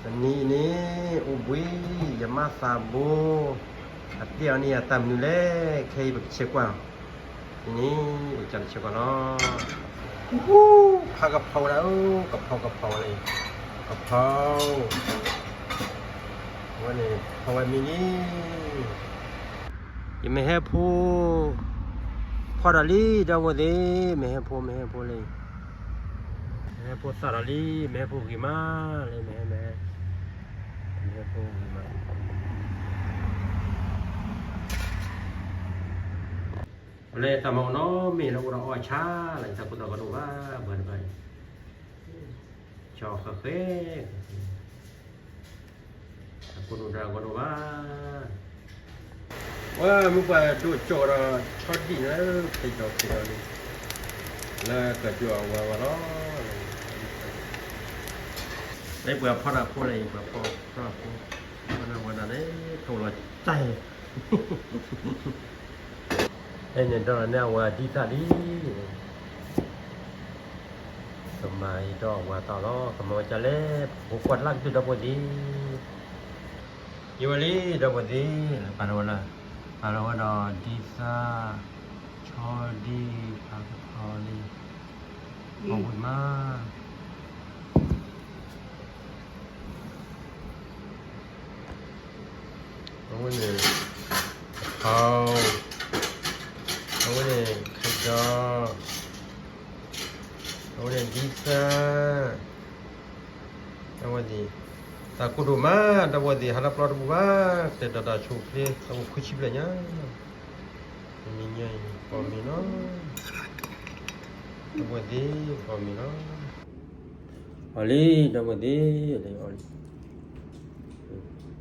တနံၤအံၤန့ၣ် အိၣ်ဘှံး ယမါသးဘိ အတ့အီၤန့ၢ်ယၤတၢ်မနုၤလဲၣ် ခဲအံၤပကဆဲးကွၢ်လီၤ. အံၤန့ၣ် ပကစးဆဲးကွၢ်လီၤ. ဖးကဖီဝဲဒၣ်ဧၢ, ကဖီကဖီဝဲလံ, ကဖီ, အဝဲန့ၣ် ဖီဝဲမံလံ. ယမ့ၢ်ဟဲဖိ ဖီဒီးလံ ဒီပုၢ်ဝဲၢ်သ့ၣ်, မ့ၢ်ဟဲဖိ မ့ၢ်ဟဲဖိလံ. မ့ၢ်ဟဲဖိသၣ်ဒီးလံ, မ့ၢ်ဟဲဖိဂ့ၤမးလံ, မ့ၢ်ဟဲ မ့ၢ်ဟဲ, မ့ၢ်ဟဲဖိဂ့ၤမး. လၢတၢ်မၤအိၣ်နီတမံၤလၢအိၣ်ဒီးအီၣ်ဆါလီၤ, ယတၢ်ကူၣ်တၢ်ဂီၤတအိၣ်ဘၣ်, ဘၣ်တဘၣ်, ဆီဃဲဃဲ တၢ်ကူၣ်တၢ်ဂီၤတအိၣ်ဘၣ်. ဝဲမ့ၢ်ပှၤဒိၣ်ကၠီဒီး ဆီဒံၣ်လၢဖံးဒီးဖံးဒီးလံ, လၢကၠီအဝၤဝဲလီၤ. လၢပှၤဖီတၢ်ဖိလၢ ပှၤဖီတၢ်ဖိ, ဖီတၢ်ဝဲဒၣ်န့ၣ် ထိၣ်လီၤတၢ် အဲန့ၣ်ဒီးန့ၣ် အဝၤဒ်သၣ်လံ, ကမၤအံၤဒီးအဝၤသၣ်လီၤ, ကမၤဝဲဒ်လဲၣ်, ဖိကွၢ်တလၢကတုၢ် ဒီပုၢ်ဝဲၢ်သ့ၣ်, ယဝဲလံ ဒီပုၢ်ဝဲၢ်သ့ၣ်, ပာ်လီၤဝဲလၢ, ပာ်လီၤဝဲဒီးဒ်သၣ်, ဆီဒံၣ်, ဖးကဖီလံ, အီၣ်ဝံၣ်မး. အဝဲန့ၣ် ကဖီ, အဝဲန့ၣ် ခဲဒီ, အဝဲန့ၣ် ဒ်သၣ်, ဒီပုၢ်ဝဲၢ်သ့ၣ်, တၢ်ကူၣ်တအိၣ်မး ဒီပုၢ်ဝဲၢ်သ့ၣ်, ဟးလၢပျီတပူၤဘၣ်, တဲဒီးတၢ်ဆိၣ်ချ့ တၢ်အိၣ်ခွံဆံဘျဲၣ်ညါ, တနံၤညါအံၤ ပိာ်မုၣ်လီၤ, ဒီပုၢ်ဝဲၢ်သ့ၣ် ပိာ်မုၣ်လီၤ. အီၤလံ ဒီပုၢ်ဝဲၢ်သ့ၣ်, အီၤလံ,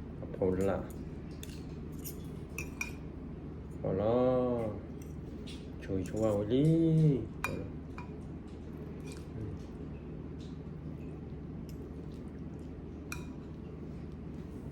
အဖီလာ်, အီၤလီၤ, ဆိၣ်ဂ့ၤဆိၣ်ဝါဝဲလံ.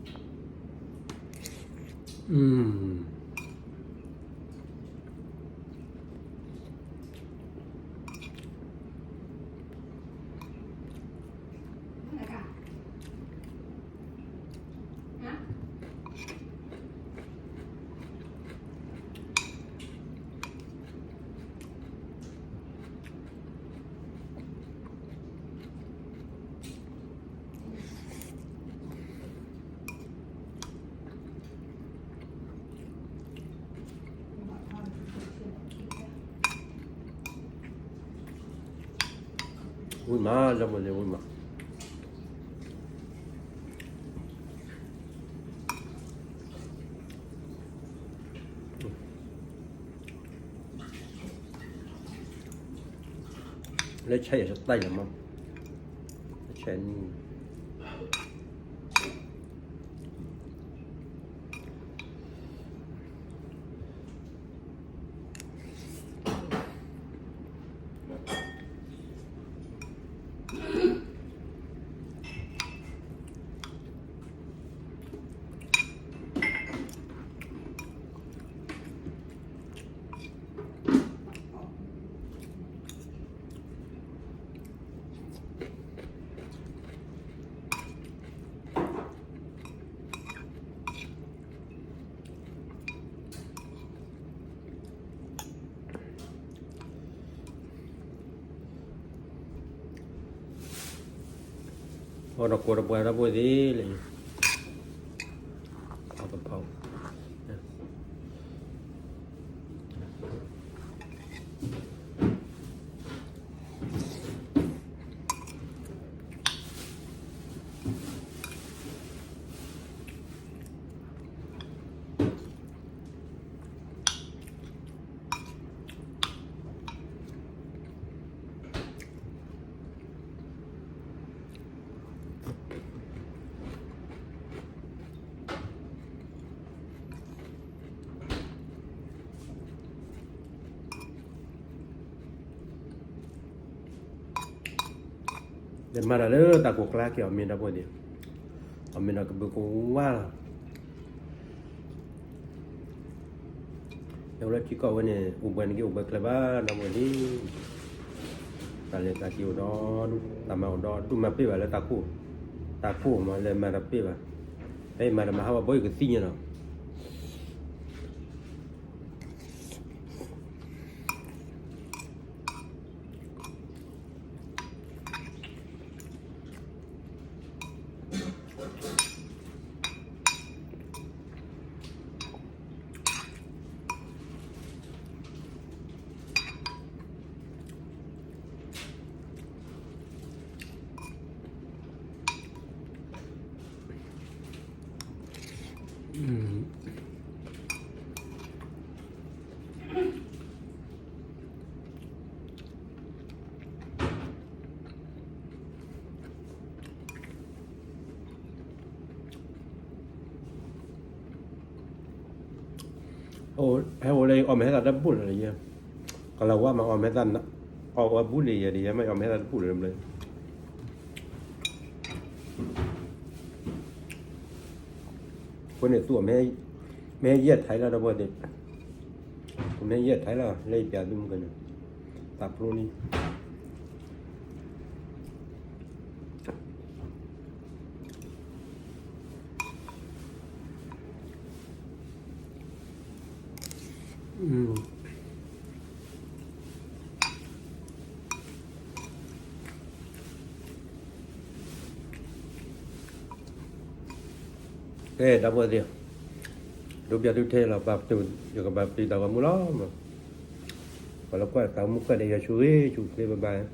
ဝံၣ်မး ဒီပုၢ်ဝဲၢ်သ့ၣ် ဝံၣ်မး, လၢဆဲးယၤတၢ်လၢမး, ဆဲးန့ၣ် အီၣ်ဒီးကိးတပှၢ် ဒီပုၢ်ဝဲၢ်သ့ၣ်လၢ အီၣ်ကဖီ ဒီးမၤတၢ်လၢတၢ်ကိၢ်ကျါက့ၤ အီၣ်မ့ၤ ဒီပုၢ်ဝဲၢ်သ့ၣ်, အီၣ်မ့ၤဒီးကဘုးကဝါလီၤ. လၢဝဲလၢထံကီၢ်ဝဲန့ၣ် အိၣ်ဘှံးန့ၣ်က့ၤ အိၣ်ဘှံးကျဲဘၣ် ဒီပုၢ်ဝဲၢ်သ့ၣ်, တၢ်လဲၤတၢ်က့ၤအိၣ်ဒီး တၢ်မၤအိၣ်ဒီး ဒူၣ်မၤပ့ၢ်ဘၣ်လၢတၢ်ကိၢ် တၢ်ကိၢ်မး လဲၤမၤတပ့ၢ်ဘၣ်, ဖဲအံၤမၤတမၤဟးဝဲဘီယကသံၣ်ညါနီၤ. ဟဲအိၣ်လၢအီၣ်မ့ၢ်ဟဲသးတဘူၣ်လၢၤယဲ, ကလၤဝါမးအီၣ်မ့ၢ်ဟဲသး, အီၣ်ဝဲဘူၣ်လံယဲဒီး ယဲမ့ၢ်အီၣ်မ့ၢ်ဟဲသးတဘူၣ်လၢၤဘျီ, အဃိန့ၣ်သူအီၣ်မ့ၢ်ဟဲယဲၢ်ထံလီၤ ဒီပုၢ်ဝဲၢ်သ့ၣ်, မ့ၢ်ဟဲယဲၢ်ထံလီၤ လၢယပျးသုမုၢ်ကန့ၣ်, သးဖျိလံ. ကဲ ဒီပုၢ်ဝဲၢ်သ့ၣ်, ဒိးပျးသုထဲလီၤ ဘၣ်ပတုာ် ယကဘၣ်ပျံၤတၢ်ဂီၤမူလီၤ. ပှၤလၢကွၢ်တၢ်ဂီၤမူဃဲန့ၣ် ယွၤဆိၣ်ဂ့ၤဆိၣ်ဝါဘၣ်